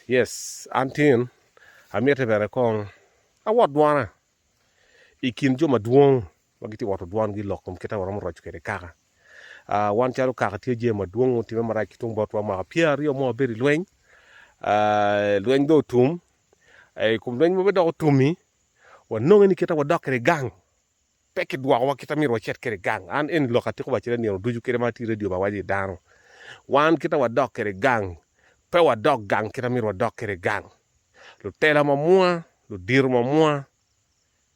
Yes, an tin amiti bene kong awot dwona i kin jo madwong ma gitye ka woto dwongi i lok kom kit ma waromo roco kwede kaka. Wan calo kaka tye jami madwong ma otimme marac ki tung botwa mwaka pyeraryo mo wabedo i lweny, lweny dong otum, i kom lweny ma bene dok otum-mi wanonge ni kit ma wadok kwede gang pe kidwokowa kit ma myero wacit kwede gang. An eni lok atiko wacone nino ducu kadi ma atye i redio bene awaco ki dano, wan kit ma wadok kwede gang pe wadok gang kit ma myero wadok kwede gang. Lutela mamwa, ludito mamwa,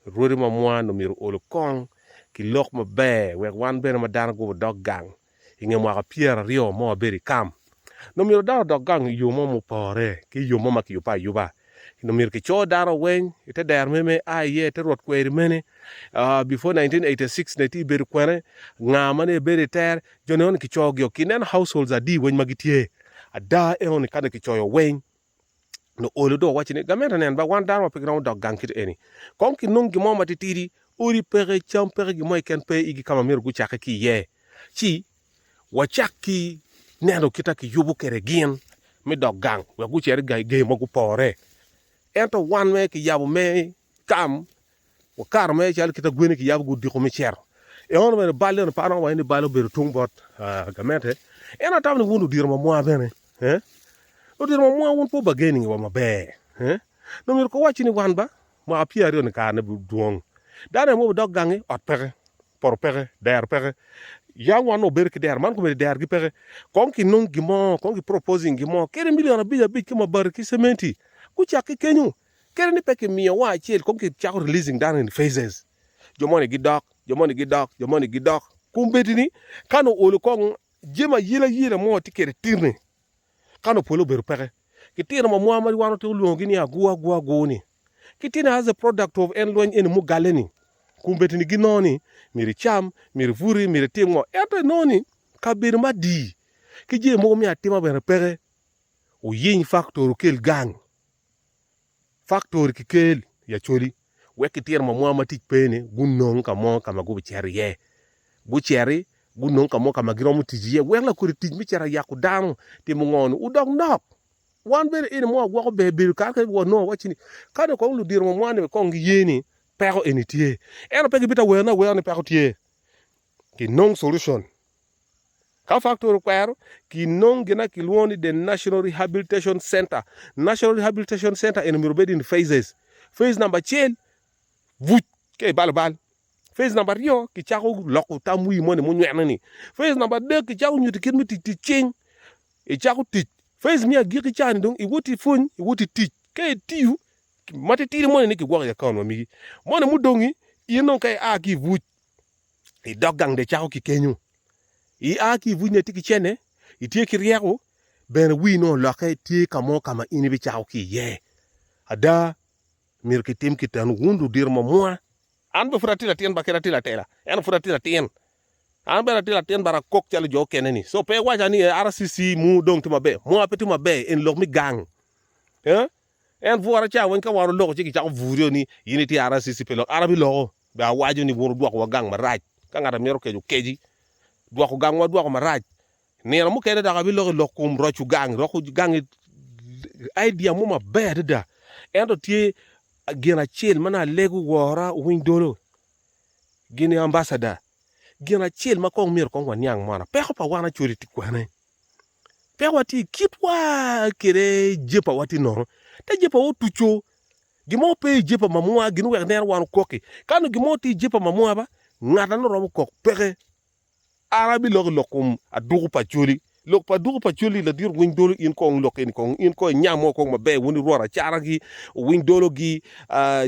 rwodi mamwa nongo myero olo kong ki lok maber wek wan bene ma dano gubo dog gang i nge mwaka pyeraryo ma wabedo i kam. Nongo myero dano odok gang i yo mo mupore ki i yo mo ma kiyubbe ayuba. Nongo myero kico dano weng i te dero me me a iye, i te rwot kweri mene, before 1986 nongo itye bedo kwene, nga ma nongo ibedo i tere, jo ni kicogi o, kineno households adi weng ma gitye. Ada enoni ka nongo kicoyo weng Nongo olo dong owacci ni, Gamente nen ba, wan dano ma pe giromo dok gang kit eni. Kong kinong gin mo matitidi, odi peke, cam peke, gin mo keken pe igi ka ma myero gucakke ki iye. Ci wacak ki neno kit ma kiyubo kwede gin me dok gang wek gucit i gangi ma gupore. Ento wan me kiyabo me kam Wakato mere calo kit ma gweni kiyabo ki odiko me cito. Eno bene bal eno pe aromo waco ni bal obedo tung bot gamente. Ento atamo ni wun ludito ma mwa bene, ludito ma mwa wun pe wubargaining wa maber. Nongo myero kong wuwac ni wan ba mwaka pyeraryo ni karene dwong. Dano eni wudok gangi ot peke, poto peke, dero peke. Yam wan nongo wabedo ki dero man komedi derogi peke. Kong kinong gin mo, kong ki proposing gin mo kadi milion abic abic ki mabati ki cementi gucak ki kenyo. Kadi ni pe kimiyo wa acel kong kicako releasing dano in phases. Jo moni gidok, jo moni gidok, jo moni gidok. Kombeddi ni ka nongo olo kong jami ayelayela mo tye kwede tirni, ka nongo pole obedo peke. Kitino ma mwa ma wan watye lwongogi ni agu agu agu ni, kitino as a product of en lweny eni mugalle ni, kombeddi ni ginongo ni myero icam, myero ibuti, myero itim ngo. Ento inongo ni kabedo madii ki jami mogo me atima bene peke. Wuyiny factory wukel gang. Faktori kikel i Acholi wek kitino ma mwa ma tic pe-ni gunong ka mo ka ma gubicito iye. Guciti gunong ka mo ka ma giromo tic iye wek lakodi tic me cito yako dano timo ngo-ni odok nok. Wan bene eni mo wagwoko ber bedo kare ka wanongo wacci ni ka dong kong ludito ma mwa-ni kong giye ni peko eni tye ento pe gibito awerone awera ni peko tye kinong solution. Ka factory okwero, kinong gin ma kilwongo ni the National Rehabilitation Center. National Rehabilitation Center eni myero obed in phases. Phase namba acel, buc ka ibalo bal. Phase namba aryo, kicako loko tam wii moni munywene-ni. Phase namba adek, kicako nyuti kit me tic tic cing, icako tic. Phase me agikki ca-ni dong iwoti ipwony, iwoti tic. Ka itiyo, matitidi moni ni kigwoko i akaunt ma megi. Moni mudongi, in dong ka ia ki i buc, idok gang dong icako ki kenyo. Ia ki i buc nongo itye ki cene, itye ki ryeko, bene wii nongo olokke tye ka mo ka ma in ibicako ki iye. Ada, myero kitim kit eno wun ludito ma mwa. An bene pud atye latin ba kadi atye latela, ento pud atye latin. An bene atye latin but akok calo jo okene-ni. So pe iwaca ni RCC mu dong tye maber. Mwa pe tye maber, eni lok me gang. Eh? En bwura ca weng ka wan oloko ci kicako buri ni in itye RCC pe lok. An abiloko. Bene awaco ni wun wudwoko wa gang marac. Ka ngat a mito keco okeci, dwoko gangwa dwoko marac. Nino mukene dok abiloko i lok kom roco gang, roko gang idea mo maber adada. Ento tye gin acel ma nongo alego wora owiny dolo gini ambassador. Gin acel ma kong myero kong waniang mono, peko pa wan Acholi tye kwene? Peko wa tye i kitwa kede jepa wa tye nono. Te jepa wa otuco Gin mo pe i jepa ma mwa, gin wek neno wan okoki. Ka nongo gin mo tye i jepa ma mwa ba, ngat a nongo romo kok peke. An abiloko i lok kom aduku pa Acholi. Lok pa aduku pa Acholi, ladit owiny dolo in kong lok eni kong, in kong inyam mo kong maber, wun irwot acara gi, owiny dolo gi,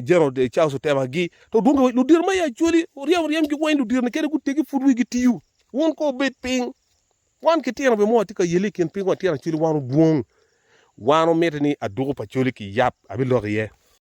General Charles Otema gi, to dwongi weng, ludito ma i Acholi, oryem ryem gi weng ludito ni kadi gutegi pud wigi tiyo. Wun kong wubed piny. Wan ki tino bene mo watye ka yelle i kin piny wa tino Acholi wan odwong. Wan omiti ni aduku pa Acholi kiyab, abilok iye.